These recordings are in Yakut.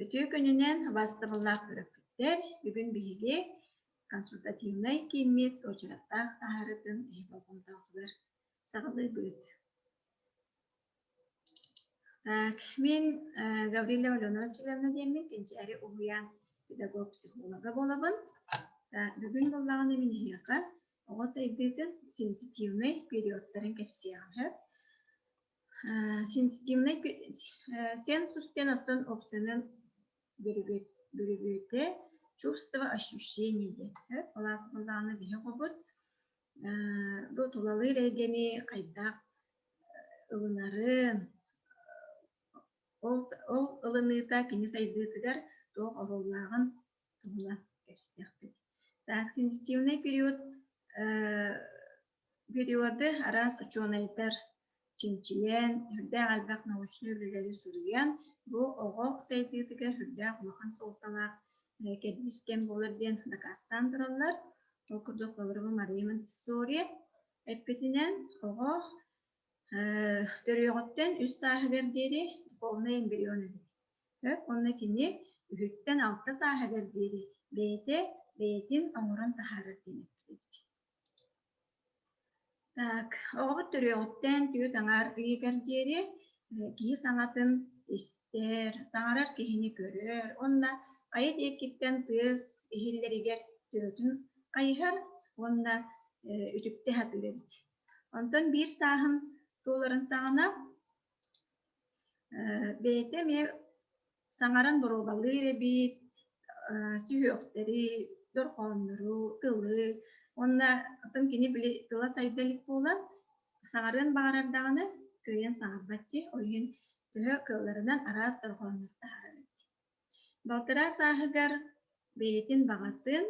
Үтүө күнүнэн убаастабыллаах төрөппүттэр, бүгүн биһиги консультативнай кииммит уочараттаах таһаарыытын эһиги болҕомтоҕутугар саҕалыыбыт. Так, мин Гаврильева Алена Васильевна диэммин, Кэнчээри уһуйаан педагог-психолога буолабын. Бүгүн буоллаҕына мин эһиэхэ оҕо сайдыытын сенситивнэй периодтарын кэпсиэҕим сөп. Сенситивнэй сенсус диэн оттон опциянан бөрүгүөтэ чувство ощущение диэн сөп. Ол аата биһи оҕобут бу тулалыыр эйгэни хайдах ылынарын, ол ылыныыта кини сайдыытыгар туох оруоллааҕын туһунан кэпсиэхпит. Так, сенситивный период периоды араас учуонайдар чинчийэн, сүрдээх элбэх научнай үлэлэри суруйан, бу оҕо сайдыытыгар сүрдээх улахан суолталаах кэрдиис кэм буолар диэн дакаастаан тураллар. Ол курдук Лаврова Мария Монтессори эппитинэн, оҕо төрүөҕүттэн үс сааһыгар диэри духовнай эмбрион эбит. Уонна кини үһүттэн алта сааһыгар диэри бэйэтэ бэйэтин оҥорон таһаарар диэн эппит эбит. Так, оҕобут төрүөҕүттэн түөрт аҥаар ыйыгар диэри киһи саҥатын истэр, саҥарар киһини көрөр уонна хайа диэкиттэн тыас иһиллэригэр төбөтүн хайыһар уонна үтүктэ сатыыр эбит. Онтон биир сааһын туоларын саҕана бэйэтэ эмиэ саҥаран боруобалыыр эбит, сүһүөхтэри, дорҕооннору, тылы уонна оттон кини били тыла сайда илик буолан саҥарыан баҕарар даҕаны кыайан саҥарбат дии, ол иһин төһө кыалларынан араас дорҕооннору таһаарар эбит. Балтараа сааһыгар бэйэтин баҕатын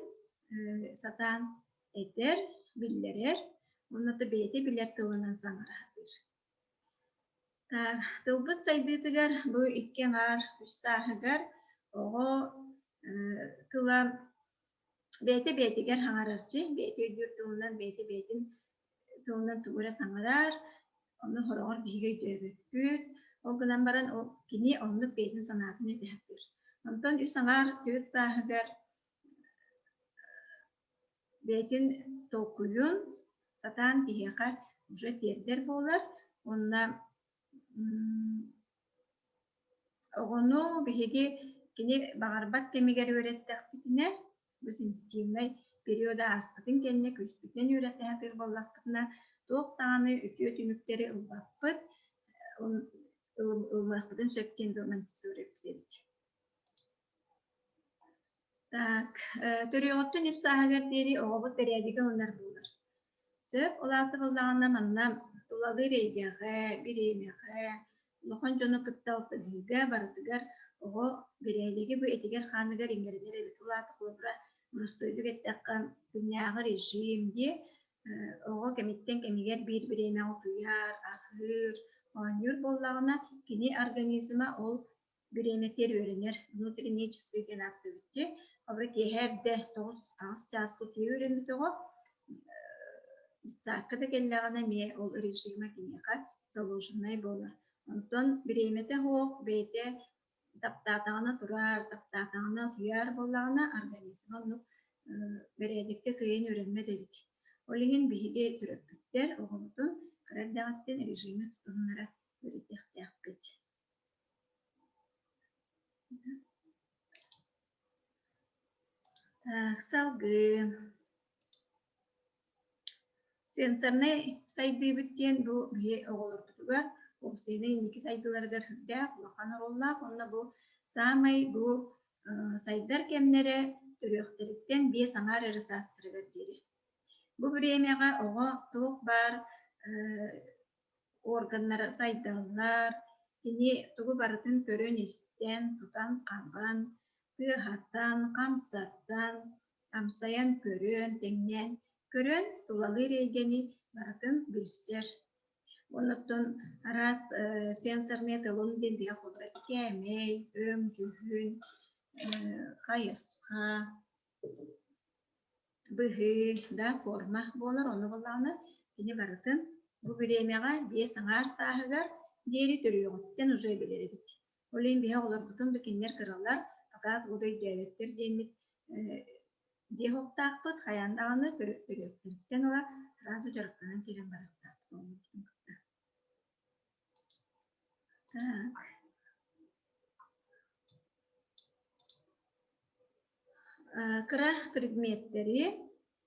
сатаан этэр, биллэрэр уонна да бэйэтэ билэр тылынан саҥара сатыыр. Тылбыт сайдыытыгар бу икки аҥаар үс сааһыгар оҕо тыла бэйэтэ бэйэтигэр саҥарарчы, бэйэтэ өйдүүр тылынан бэйэтэ бэйэтин тылынан тугу эрэ саҥарар, ону сороҕор биһиги өйдөөбөппүт. Ол гынан баран ол кини оннук бэйэтин санаатын этэ сатыыр. Онтон үс аҥаар түөрт сааһыгар бэйэтин толкуйун сатаан киһиэхэ уже тиэрдэр буолар уонна оҕону биһиги кини баҕарбат кэмигэр үөрэттэхпитинэ, бу сенситивнэй периода ааспытын кэннэ күүспүтүнэн үөрэтэ сатыыр буоллахпытына, туох даҕаны үтүө түмүктэри ылбаппыт, ылыахпытын сөп диэн романтизирует эбит. Так, төрүөҕүттэн үс сааһыгар диэри оҕобут бэрээдэги ылынар буолар. Сөп, ол аата буоллаҕына манна тулалыыр эйгэҕэ, бириэмэҕэ, улахан дьону кытта алтыһыыга барытыгар оҕо бэрээдэги бу этигэр-хааныгар иҥэринэр эбит. Ол аата холобура, боростуойдук эттэххэ, күннээҕи режим дии, оҕо кэмиттэн кэмигэр биир бириэмэҕэ утуйар, аһыыр, оонньуур буоллаҕына, кини организма ол бириэмэтигэр үөрэнэр внутренние часы диэн ааттыыбыт дии. Холобура, киэһэ эрдэ 9-8 чааска утуйа үөрэммит оҕо детсадка да кэллэҕинэ эмиэ ол режима киниэхэ заложеннай буолар. Онтон бириэмэтэ суох, бэйэтэ таптаатаҕына турар, таптаатаҕына утуйар буоллаҕына, организма оннук бэрээдэккэ кыайан үөрэммэт эбит. Ол иһин биһиги төрөппүттэр оҕобутун кыра эрдэҕиттэн режими тутуһуннара үөрэтиэхтээхпит. Так, салгыы. Сенсорнай сайдыыбыт диэн бу биһи оҕолорбутугар уопсайынан инники сайдыыларыгар сүрдээх улахан оруоллаах уонна бу саамай бу сайдар кэмнэрэ төрүөхтэриттэн биэс аҥаар эрэ саастарыгар диэри. Бу бириэмэҕэ оҕо туох баар органнара сайдаллар, кини тугу барытын көрөн-истэн, тутан-хабан, тыаһатан, хамсатан, амсайан көрөн, тэҥнээн көрөн тулалыыр эйгэни барытын билсэр. Оннуттан араас сенсорные эталон диэн биһиэхэ холобура кээмэй, өҥ, дьүһүн, хайысха, быһыы да форма буолар, ону буоллаҕына кини барытын бу бириэмэҕэ биэс аҥаар сааһыгар диэри төрүөҕүттэн уже билэр эбит. Ол иһин биһи оҕолорбутун да кинилэр кыралар, пока тугу да өйдөөбөттөр диэммит дьиэ оһохтоохпут, хайаан даҕаны төрүөттэриттэн ыла сразу дьарыктанан киирэн барыахтаахпыт оҕолорбутун кытта. Так. Кыра предметтэри,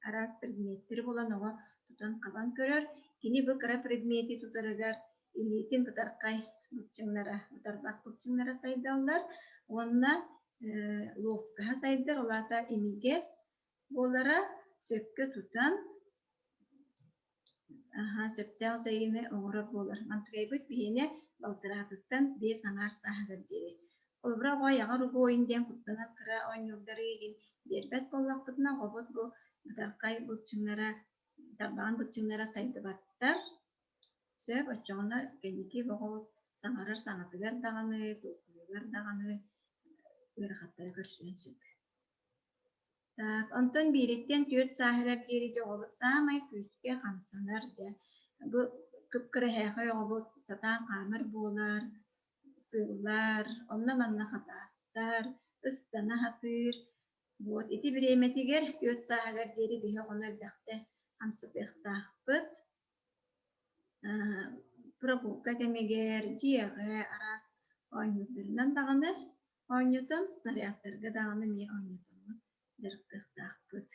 араас предметтэри булан оҕо тутан-хабан көрөр. Кини бу кыра предмети тутарыгар илиитин бытархай былчыҥнара, бытарбах былчыҥнара сайдаллар уонна ловкоһа сайдар, ол аата имигэс буолара сөпкө тутан Аһаа, сөптөөх дьайыыны оҥорор буолар. Мантыкайбыт биһиэнэ балтараатыттан 5 аҥаар сааһыгар диэри. Холобура, оҕо айаҕар угуойун диэн куттанан кыра оонньуурдары игин биэрбэт буоллахпытына, оҕобут бу бытархай былчыҥнара, тарбаҕын былчыҥнара сайдыбаттар. Сөп, оччоҕуна кэнники оҕобут саҥарар саҥатыгар даҕаны, толкуйугар даҕаны ыарахаттары көрсүөн сөп. Так, онтон биириттэн 4 сааһыгар диэри дьэ оҕобут саамай күүскэ хамсанар дьэ. Бу кып-кыра эһээхэй оҕобут сатаан хаамар буолар, сыыллар, онно-манна хатаастар, ыстана сатыыр. Вот ити бириэмэтигэр 4 сааһыгар диэри биһи оҕону элбэхтэ хамсатыахтаахпыт. Прогулка кэмигэр дьиэҕэ араас оонньуурдарынан даҕаны оонньотон, снарядтарга даҕаны эмиэ оонньотоммут дьарыктыахтаахпыт.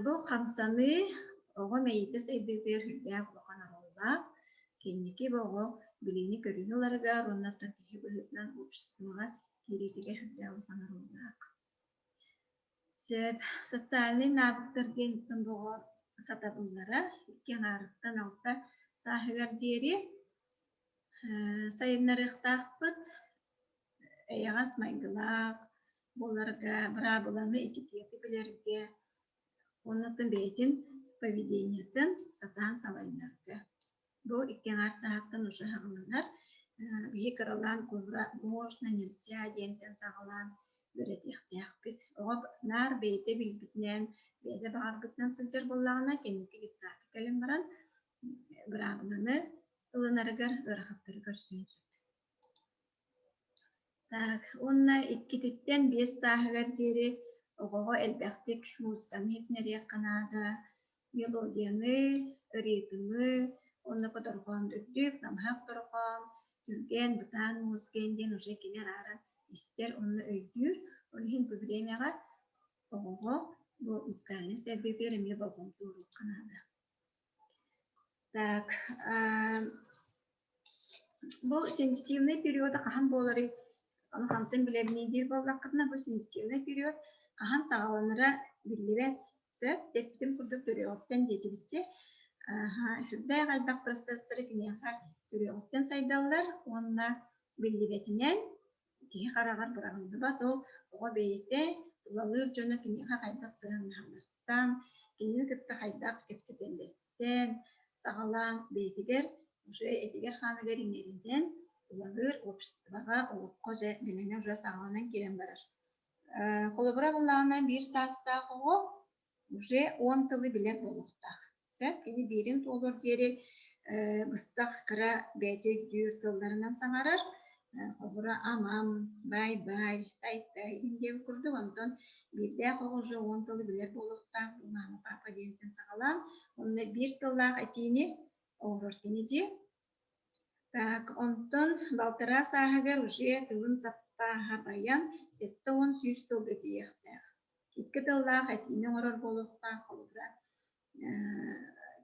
Бу хамсаныы оҕо мэйиитэ сайдыытыгар сүрдээх улахан оруоллаах. Кэнники бу оҕо билиини-көрүүнү ыларыгар уонна оттон киһи быһыытынан обществоҕа киириитигэр сүрдээх улахан оруоллаах. Сөп. Социальнай навыктар диэн бу оҕо сатабыллара икки аҥаарыттан 6 сааһыгар диэри сайыннарыахтаахпыт. Эйэҕэс майгылаах буоларга, быраабыланы, этикеты билэргэ уонна бэйэтин поведениетын сатаан салайынарга. Бу икки аҥаар сааһыттан уже саҕаланар. Биһи кыралаан кобра можно, нельзя диэнтэн саҕалаан үөрэтиэхтээхпит. Оҕо наар бэйэтэ билбитинэн, бэйэтэ баҕарбытынан сылдьар буоллаҕына, кэнники детсадка кэлэн баран быраабыланы ылынарыгар ыарахаттары көрсүөн сөп. Так, уонна иккититтэн 5 сааһыгар диэри оҕоҕо элбэхтик музыканы иһитиннэриэххэ наада, мелодияны, ритмы уонна подорҕоон үрдүк, намыһах дорҕоон, түргэн, бытаан музыка диэн уже кини арааран истэр уонна өйдүүр. Ол иһин бу бириэмэҕэ оҕоҕо бу музыкальнай сайдыытыгар эмиэ болҕомто ууруохха наада. Так, бу сенситивный периода хаһан буоларый? Ону хантан билэбиний диир буоллаххытына, бу сенситивный период хаһан саҕаланара биллибэт. Сөп, эппитим курдук төрүөҕүттэн диэтибитчэ, сүрдээх элбэх процесстары киниэхэ төрүөҕүттэн сайдаллар уонна биллибэтинэн киһи хараҕар быраҕыллыбат ол оҕо бэйэтэ тулалыыр дьоно киниэхэ хайдах сыһыаннаһалларыттан, кинини кытта хайдах кэпсэтэллэриттэн саҕалаан бэйэтигэр уже этигэр-хааныгар иҥэринэн тулалыыр обществоҕа олоххо дьэ бэлэмэ уже саҕаланан киирэн барар. Холобура ыллаҕына биир саастаах оҕо уже 10 тылы билэр буолуохтаах. Сөп, кини биирин туолуор диэри быстах кыра бэйэтэ өйдүүр тылларынан саҥарар. Холобура амам, бай-бай, тай-тай диэн курдук. Онтон биирдээх оҕо уже 10 тылы билэр буолуохтаах. Бу мама, папа диэнтэн саҕалаан, онно биир тыллаах этиини оҥорор кини дии. Так, онтон балтараа сааһыгар уже тылын саппааһа байан, 70 100 тылга тиийиэхтээх. Икки тыллаах этиини оҥорор буолуохтаах, холобура,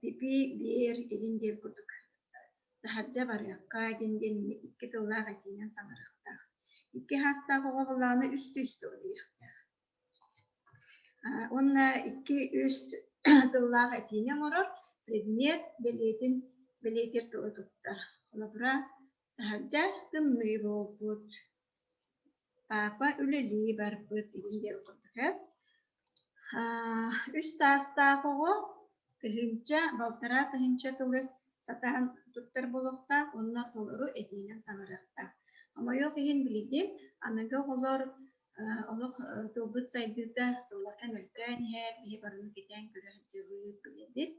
пипи, биэр, илин диэн курдук таһырдьа барыахха диэн диэн икки тыллаах этиинэн саҥарыахтаах. Икки саастаах оҕо былаана 300 тылы билиэхтээх. Уонна икки-үс тыллаах этиини оҥорор, предмет бэлиэтин бэлиэтиир тылы туттар. Холобура, таһырдьа тымныы буолбут, папа үлэлии барбыт игин диэн курдук ээ. Үс саастаах оҕо тыһыынча, балтараа тыһыынча тылы сатаан туттар буолуохтаах уонна толору этиинэн саҥарыахтаах. Хомойуох иһин билигин аныгы оҕолор олох тылбыт сайдыыта сылларга мөлтөөн иһэр, биһи барыны кэтээн көрө сылдьабыт, билэбит.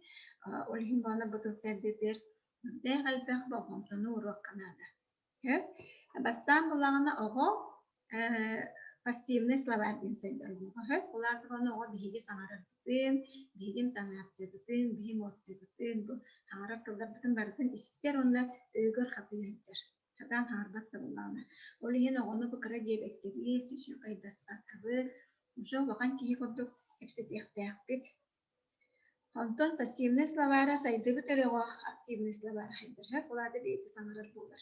Ол иһин буолан бу тыл сайдыытыгар сүрдээх элбэх болҕомтону ууруохха наада. Бастаан булаҕына оҕо пассивный словарь диэн сайдар буолуоҕа. Ол аата оҕо биһиги саҥарарбытын, биһиги интонациябытын, биһи эмоциябытын, бу саҥарар тылларбытын барытын истэр уонна өйүгэр хатыы сылдьар. Сатаан саҥарбат да буоллаҕына. Ол иһин оҕону бу кыра диэбэккэбит, сүүсүкайдаспаккабыт, уже улахан киһи курдук кэпсэтиэхтээхпит. Онтон пассивный словара сайдыбыт эрэ оҕо активный словара сайдар. Ол аата бэйэтэ саҥарар буолар.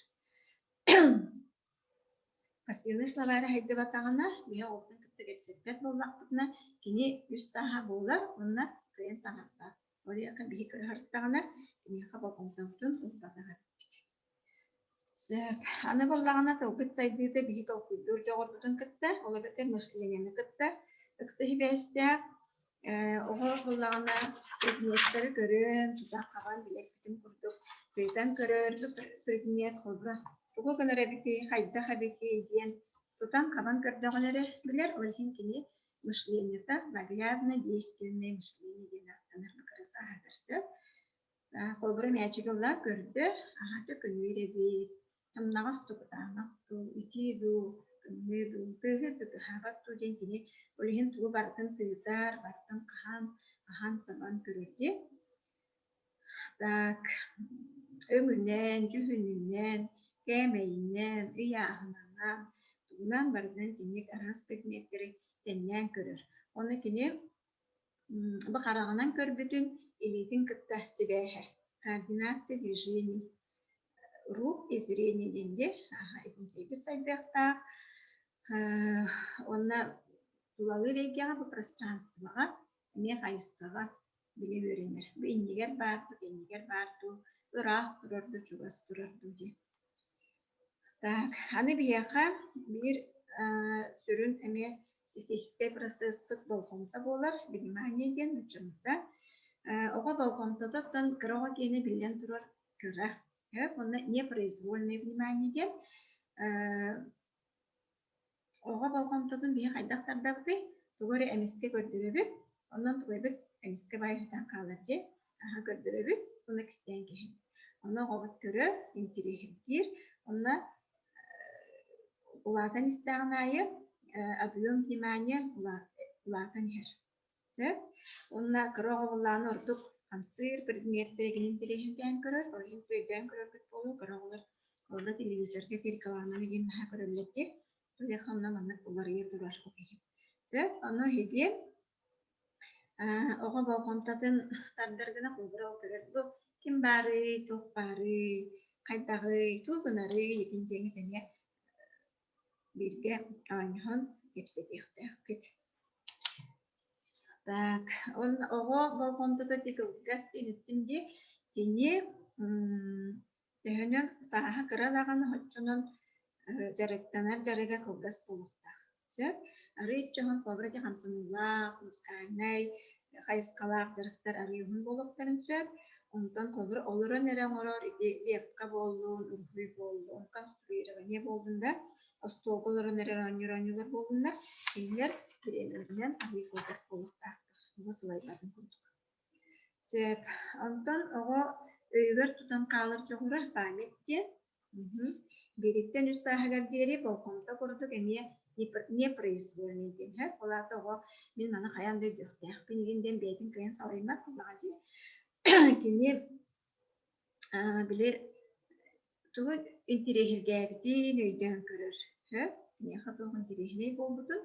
Пассивный словара сайдыбатаҕына, биһи оҕобутун кытта кэпсэппэт буоллахпытына, кини үс сааһа буолар уонна кыайан саҥарбат. Ол иһин биһи кыһартаҕына, киниэхэ болҕомтобутун уурбатах эбиппит. Сөп. Аны буоллаҕына тылбыт сайдыыта биһи толкуйдуур дьоҕурбутун кытта, ол эбэтэр мышлениены кытта ыкса сибээстээх. Оҕо буоллаҕына предметтэри көрөн, тутан-хабан билэрбитин курдук тыытан көрөр, предмет холобура тугу гынар эбитий, хайдах эбитий диэн тутан-хабан көрдөҕүнэ эрэ билэр. Ол иһин кини мышлениета наглядно действенное мышление диэн ааттанар кыра сааһыгар сөп. Холобура мээчик ылла көрдө, аһата көҥүл эбит, сымнаҕас дуу, кытаанах дуу, итии дуу, тымныы дуу, тыаһыыр дуу, тыаһаабат дуу диэн кини ол иһин тугу барытын тыытар, барытын хаһан, хаһан сабан көрөр дии. Так, өҥүнэн, дьүһүнүнэн, кээмэйинэн, ыйааһынынан, тугунан барытынан итинник араас предметтэри тэҥнээн көрөр. Ону кини Бу хараҕынан көрбүтүн илиитин кытта сибээһэ координация движений рук и зрения диэн диир итинтиэбит сайдыахтаах уонна тулалыыр эйгэҕэ бу пространствоҕа эмиэ хайысхаҕа билэ үөрэнэр. Бу иннигэр баар дуу, кэннигэр баар дуу, ыраах турар дуу, чугас турар дуу диэн. Так, аны биһиэхэ биир сүрүн эмиэ психическэй процесспыт болҕомто буолар, внимание диэн нууччалыыта. Оҕо болҕомтото оттон кыра оҕо киэнэ биллэн турар кыра. Уонна непроизвольное внимание диэн оҕо болҕомтотун биһи хайдах тардабытый? Тугу эрэ эмискэ көрдөрөбүт, онон тугу эбит эмискэ баайытан хаалар дии. Аһа көрдөрөбүт уонна кистээн кэһэбит. Онно оҕобут көрөр, интириэһиргиир. Онно улаатан истэҕин аайы объем внимания улаатан иһэр. Сөп. Уонна кыра оҕо буоллаҕына ордук хамсыыр предметтэригин интэриэһиргээн көрөр, ол иһин өйдөөн көрөргүт буолуо, кыра оҕолор олору телевизорга рекламаны игин наһаа көрөллөр дии. Туйах онно маннык уларыйа турар ол иһин. Сөп. Ону эһиги оҕо болҕомтотун тардар гына холобура ол көрөр бу ким баарый, туох баарый, хайдаҕый, туох гынарый итин диэҥи тэҥэ бииргэ оонньоһон кэпсэтиэхтээхпит. Так, уонна оҕо болҕомтото ити кылгас диэн дии. Кини төһөнөн сааһа кыра даҕаны оччонон дьарыктанар дьарыга кылгас буолуохтаах. Сөп? Арыый чоһун холобура ити хамсаныылаах, музыкальнай хайысхалаах дьарыктар арыый уһун буолуохтарын сөп. Онтон холобура олорон эрэ оҥорор ити лепка буоллун, уруһуй буоллун, конструирование буоллун да, остуолга олорон эрэ оонньуур оонньуулар буоллуннар, кинилэр бириэмэлэринэн арыый кылгас буолуохтаахтар. Оҕо сылайбатын курдук. Сөп. Онтон оҕо өйүгэр тутан хаалар дьоҕура память диэн. Биириттэн үс сааһыгар диэри болҕомто курдук эмиэ непроизвольный диэн сөп. Ол аата оҕо мин маны хайаан да өйдүөхтээхпин игин диэн бэйэтин кыайан салайыммат буоллаҕа дии. Кини били тугу интириэһиргээбитин өйдөөн көрөр сөп. Киниэхэ туох интириэһинэй буолбутун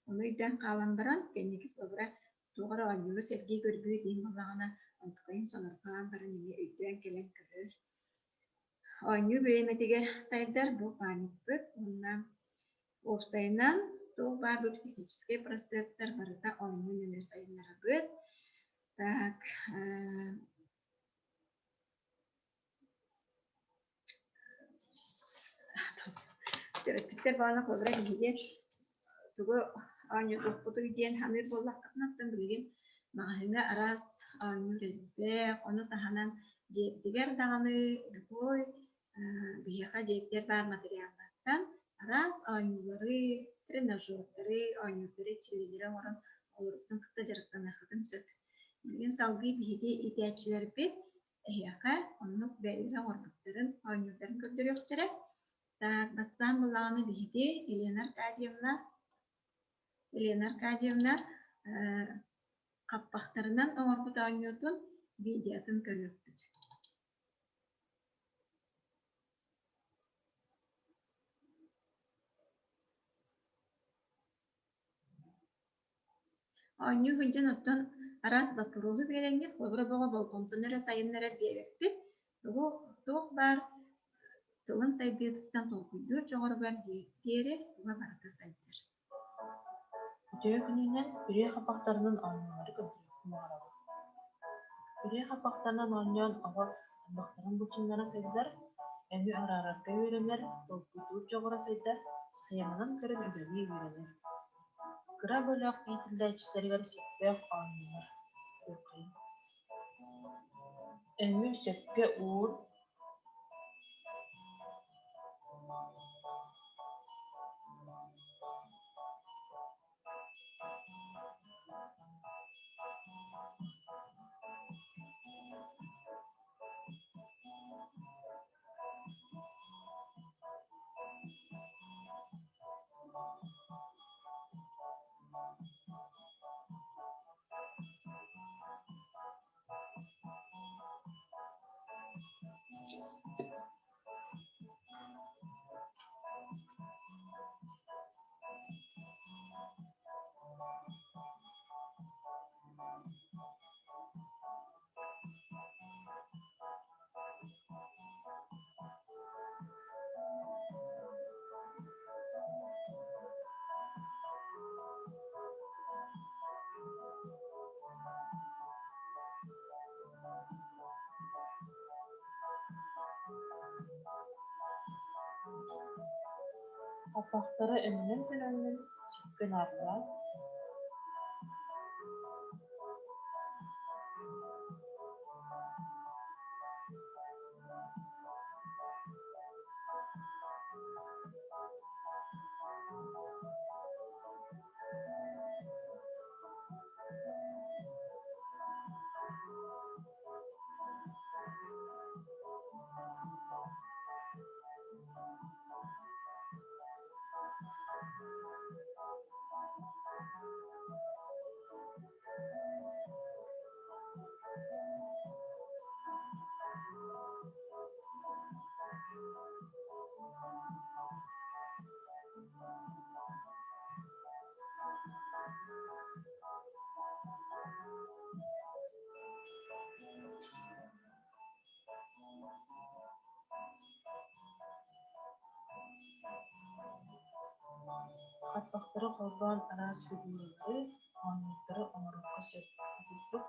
ону өйдөөн хаалан баран кэнники холобура туох эрэ оонньууру сэргии көрбүт иһин буоллаҕына онтукайын сонурҕаан баран эмиэ өйдөөн кэлэн көрөр. Оонньуу бириэмэтигэр сайдар бу памятпыт уонна уопсайынан туох баар бу психическэй процесстар барыта оонньуу нөҥүө сайыннарабыт. Так, Төрөппүттэр баҕана холобура биһиги тугу оонньотуохпутуй диэн саныыр буоллаххытына, оттон билигин маҕаһыыҥҥа араас оонньуур элбэх, ону таһынан дьиэбитигэр даҕаны любой биһиэхэ дьиэбитигэр баар материаллартан араас оонньуулары, тренажердары, оонньуурдары, чилиилэри оҥорон олорбутун кытта дьарыктаныаххытын сөп. Билигин салгыы биһиги иитээччилэрбит эһиэхэ оннук бэйэлэрэ оҥорбуттарын, оонньуурдарын көрдөрүөхтэрэ. Так, бастаан былааны биһиги Елена Аркадьевна Елена Аркадьевна хаппахтарынан оҥорбут оонньуутун видеотын көрүөхпүт. Оонньуу сылдьан оттон араас боппуруоһу биэрэҥҥит, холобура бөҕө болҕомтону эрэ сайыннарар диэбэппит. Тугу туох баар тылын сайдыытыттан толкуйдуур дьоҕуругар диэри туга барыта сайдар. Үтүө күнүнэн үрүө хаппахтарынан оонньуулары көрдөрүөхпүн баҕарабын. Үрүө хаппахтарынан оонньоон оҕо тарбахтарын булчуннара сайдар, өҥү араарарга үөрэнэр, толкуйдуур дьоҕура сайдар, схеманан көрөн үлэлии үөрэнэр. Кыра бөлөх иитиллээччилэригэр сөптөөх оонньуулар көрүөххэйиҥ. Өҥү сөпкө уур, Хаппахтары өҥүнэн көрөҥҥүн сөпкө наардаа. Хаппахтары холбоон араас фигуралары, оонньуурдары оҥоруохха сөп курдук.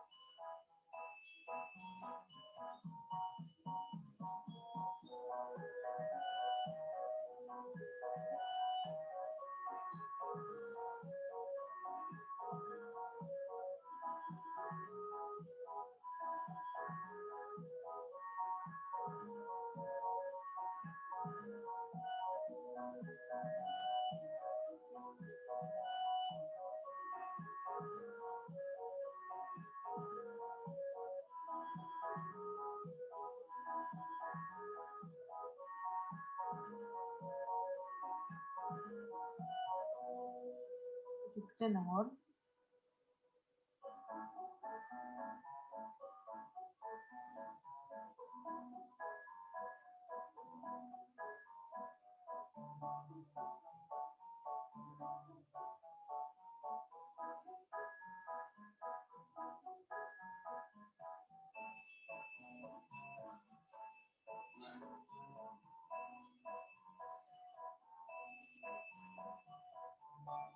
Үтүктэн оҥор.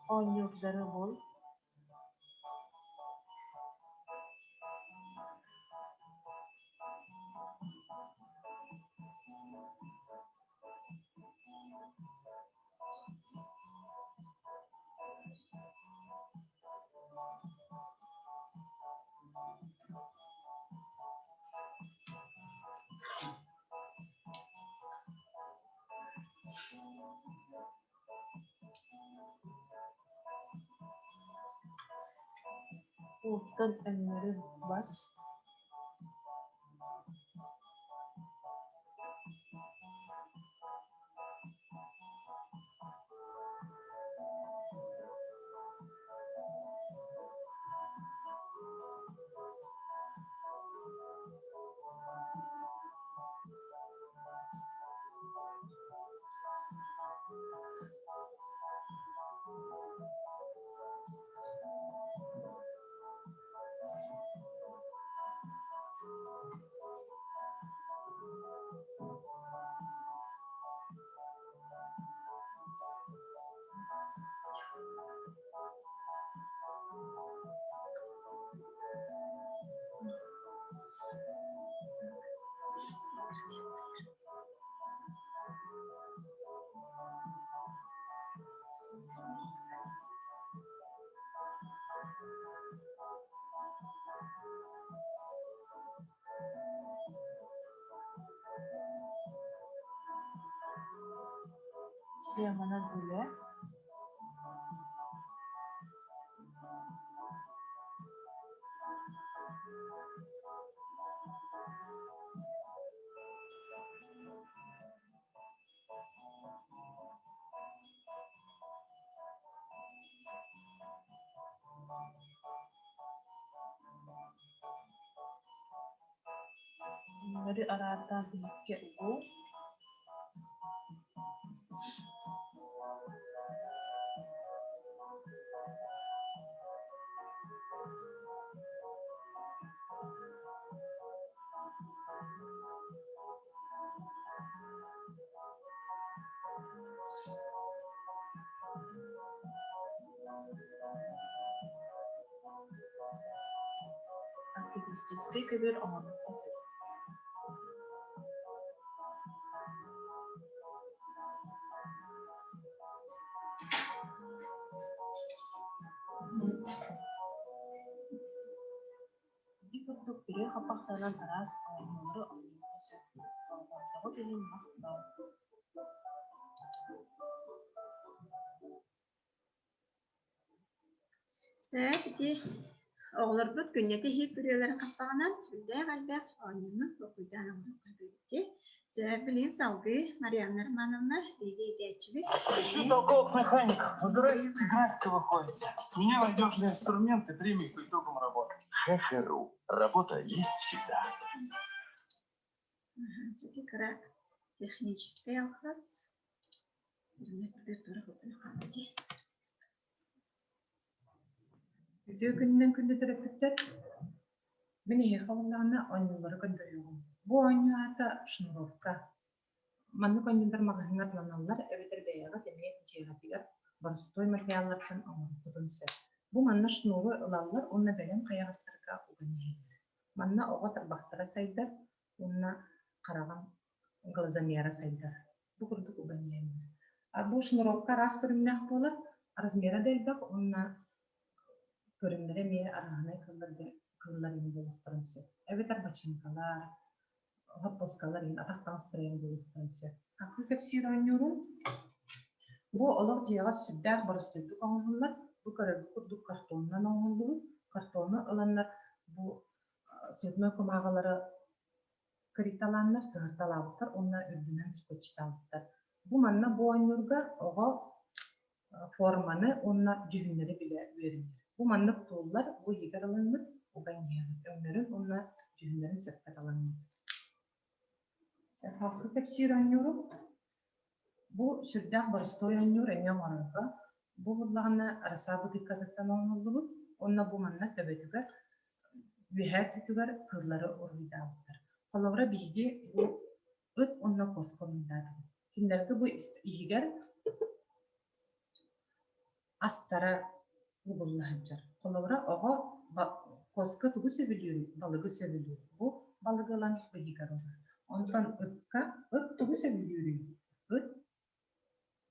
Оонньуурдары бул. Ууттан өҥнөрү бас. Схеманан үлэ. Өҥнөрү араартаан иһиккэ угуу. Артистическай көбүөр оҥоруохха сөп. Ити курдук күрүө хаппахтарынан араас оонньуулары оонньуохха сөп. Болҕомтоҕут иһин махтал. Сөп ити оҕолорбут күннэтэ иһит күрүөлэрин хаппаҕынан сүрдээх элбэх оонньууну толкуйдаан оҥоруохха сөп. Сөп билигин салгыы Марианна Романовна биһиги иитээччибит. Ищу толковых механиков. Выбирайте цыганского выходите. С меня надежные инструменты, премии по итогам работы. ХХРУ. Работа есть всегда. Ити кыра техническэй алҕас. Үтүө күнүнэн күндү төрөппүттэр! Мин эһиэхэ буоллаҕына оонньуулары көрдөрүөҕүм. Бу оонньуу аата шнуровка. Маннык оонньуулар маҕаһыыҥҥа атыыланаллар эбэтэр бэйэҕит эмиэ дьиэҕитигэр боростуой материаллартан оҥоруоххутун сөп. Бу манна шнуру ылаллар уонна бэлэм хайаҕастарга уган иһэллэр. Манна оҕо тарбахтара сайдар уонна хараҕын глазомера сайдар. Бу курдук уган иһэллэр. Бу шнуровка араас көрүҥнээх буолар, размера да элбэх уонна көрүҥнэрэ эмиэ арааһынай кыллар иһин буолуохтарын сөп. Эбэтэр бачыыҥкалар, хоппуоскалар иһин атах таҥастара иһин буолуохтарын сөп. Хаххы кэпсиир оонньуурум бу олох дьиэҕэ сүрдээх боростуойдук оҥоһуллар. Бу көрөргүт курдук картонунан оҥоһуллубут. Картону ыланнар бу цветной кумааҕылары кырыйталааннар сыһырталаабыттар уонна үрдүнэн скотчтаабыттар. Бу манна бу оонньуурга оҕо форманы уонна дьүһүннэри билэ үөрэнэр. Бу маннык тууллар бу иһигэр ылыммыт уган иһэҕит өҥнөрүн уонна дьүһүннэрин сөпкө талаҥҥыт. Халхы кэпсиир оонньуурум бу сүрдээх боростуой оонньуур эмиэ оҥорорго. Бу буоллаҕына араса бытыыккатыттан оҥоһуллубут уонна бу манна төбөтүгэр үөһээ өттүгэр кыыллары уруһуйдаабыттар. Холобура биһиги бу ыт уонна куоска уруһуйдаатыбыт. Кинилэргэ бу иһигэр астара угулла сылдьар. Холобура, оҕо куоска тугу сөбүлүүрүй? Балыгы сөбүлүүр. Бу балыгы ылан ыйыгар ылар. Онтон ыкка ыт тугу сөбүлүүрүй? Ыт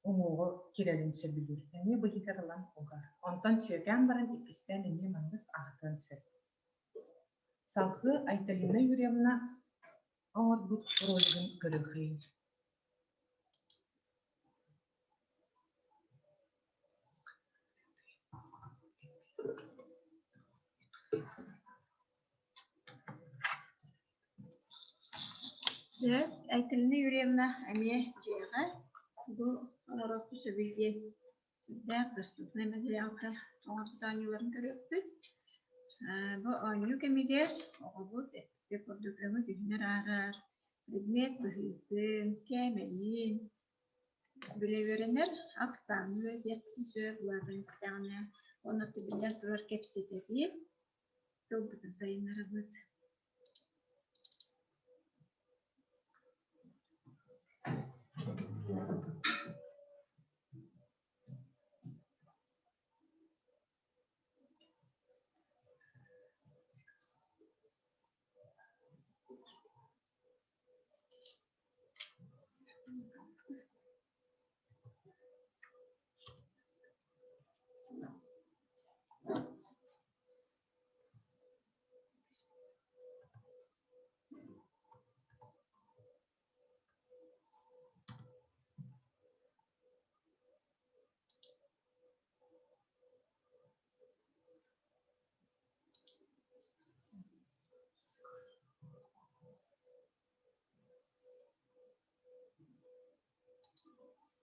уҥуоҕу кирэрин сөбүлүүр. Эмиэ бу иһигэр ылан угар. Онтон сүөкээн баран иккистээн эмиэ маннык аһатыан сөп. Салгыы Айталина Юрьевна оҥорбут ролигын көрүөххэйиҥ. Сөп, Айталина Юрьевна эмиэ дьиэҕэ бу оҥоруохха сөбүй диэн сүрдээх доступнай материалга оҥорсо оонньууларын көрүөхпүт. Бу оонньуу кэмигэр оҕобут эппит курдук өҥө дьүһүнэр аарар, предмет быһыытын, кээмэйин билэ үөрэнэр, ахсааны үөрэтиэхпитин сөп, улаатан истэҕинэ, уонна биллэн турар кэпсэтэбит, тылбытын сайыннарабыт.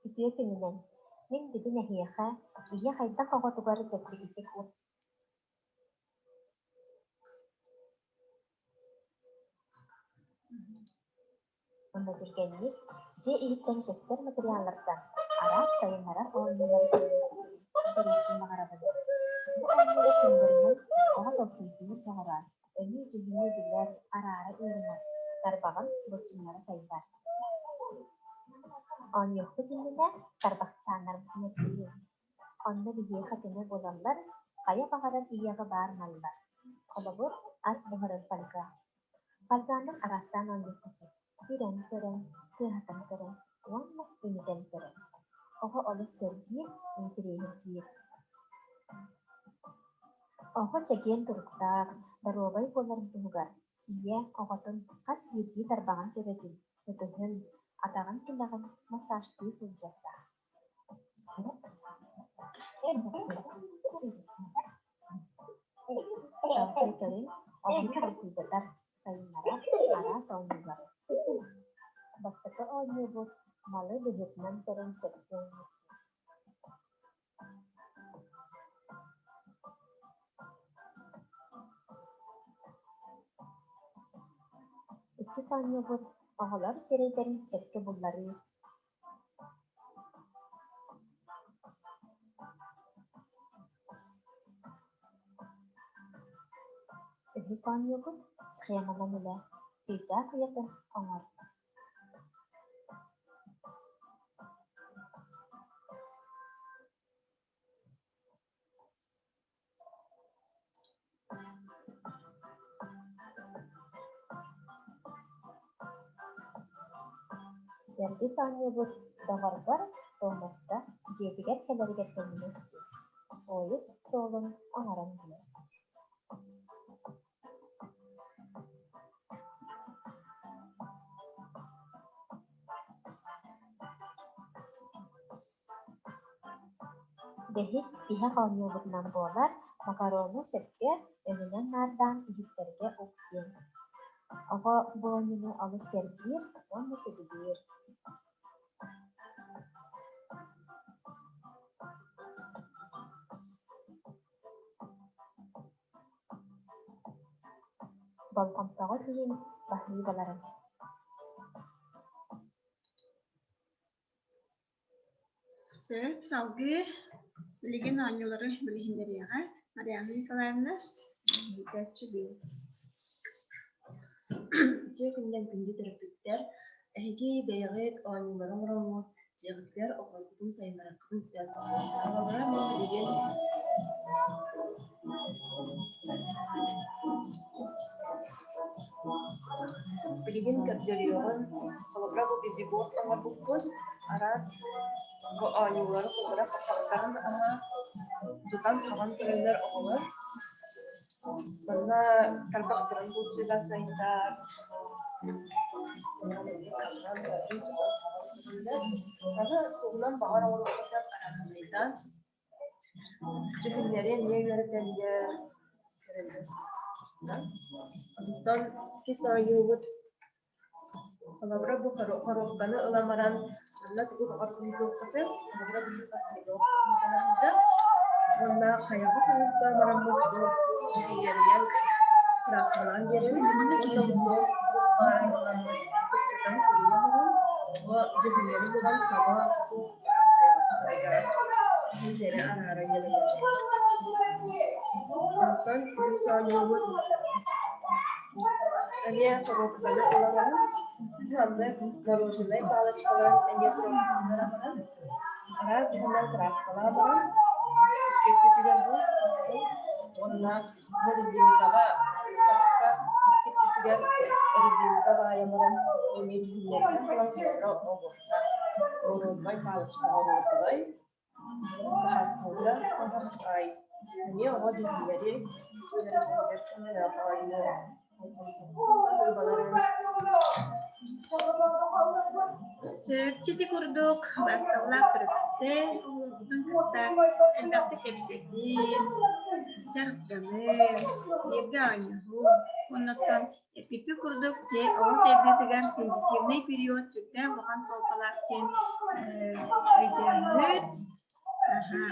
Үтүө күнүнэн! Мин бүгүн эһиэхэ ийэ хайдах оҕотугар чэпчэкитик уонна түргэнник дьиэ иһиттэн көстөр материаллартан араас сайыннарар оонньуулары көрүөхпүн баҕарабын. Бу оонньууга көмөлөрүнэн оҕо толкуйдуур дьоҕура, өҥү-дьүһүнү билэр, араара үөрэнэр, тарбаҕын былчыҥнара сайдар. Оонньуохпут иннинэ тарбахчааннарбытын эргийиҥ. Онно биһиэхэ көмө буолаллар хайа баҕарар ийэҕэ баар маллар. Холобур, ас буһарар фольга. Фольганан араастаан оонньуохха сөп: үрэн көрөн, тыаһатан көрөн уонна имитэн көрөн. Оҕо олус сэргиир, интэриэһиргиир. Оҕо чэгиэн туруктаах, доруобай буоларын туһугар ийэ оҕотун хас биирдии тарбаҕын төбөтүн, ытыһын, атаҕын тилэҕин массажтыы сылдьыахтаах. Салгыы көрүҥ оҕону толкуйдатар, сайыннарар араас оонньуулары. Бастакы оонньуубут малы быһыытынан көрөн сөпкө оонньуур. Иккис оонньуубут оҕолор сирэйдэрин сөпкө булларыы. Үһүс оонньуубут схеманан үлэ, чыычаах уйатын оҥор. Төрдүс оонньуубут доҕорбор Томаска дьиэтигэр кэлэригэр көмөлөс диэн, поезд суолун оҥорон биэр. Бэһис тиһэх оонньуубутунан буолар макарону сөпкө өҥүнэн наардаан иһиттэргэ ук диэн. Оҕо бу оонньууну олус сэргиир уонна сөбүлүүр. Болҕомтоҕут иһин баһыыбаларын. Сөп, салгыы билигин оонньуулары билиһиннэриэҕэ. Марианна Николаевна, иитээччи бэйэт. Үтүө күнүнэн күндү төрөппүттэр! Эһиги бэйэҕит оонньуулары оҥороҥҥут, дьиэҕитигэр оҕолоргутун сайыннарыаххытын сөп. Холобура, мин билигин Билигин көрдөрүөҕүм, холобура бу бизиборд оҥорбуппут, араас бу оонньуулары холобура хаппахтарын аһа тутан-хабан көрөллөр оҕолор. Манна тарбахтарын булчуга сайдар, Аны тугунан баҕар оҥоруохха сөп араадынайдаан Дьүһүннэри эмиэ үөрэтэллэр, көрөллөр. Онтон иккис оонньуубут холобура бу хоруопканы ылан баран манна тугу баҕар куйгуохха сөп, холобура биһиэхэ сайдыах сылдьар уонна хайаҕас оҥортоон бараммыт бу дьүһүйэринэн кырааскалаан биэрэбит уонна бу суол ыламмыт кыччатан суруйан баран бу дьүһүйэри булан таба Иһиллэри араара үөрэнэр. Онтон үһүс оонньуубут эмиэ коробканы ылан маннык мороженай палочкаларын эмиэ коробкаларын баран араас дьоһуннан кырааскалаан баран икки өттүтүгэр бу уонна бу резинкаҕа тахса икки өттүтүгэр резинка баайан баран эмиэ дьүһүннэринэн булан оҕуһтар. Оруобай палочкаҕа оруобай саһархайга саһархай. Эмиэ оҕо дьүһүннэри үөрэтэригэр көмөлөөх оонньуу. Сөпчити курдук басталлаах төрөппүттэр оҕолорбутун кытта элбэхтик кэпсэтии, дьарыктаныы, бииргэ оонньоһуу, оннуттан эппиппит курдук дьиэ оҕо сайдыытыгар сензитивнэй период сүрдээх улахан суолталаах диэн Өйдөөммүт,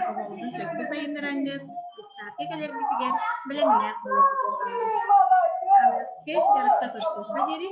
оҕоҕутун сөпкө сайыннараҥҥыт, детсадка кэлэргитигэр бэлэмнээх буолуоххутун. Аныгыскы дьарыкта көрсүөххэ диэри.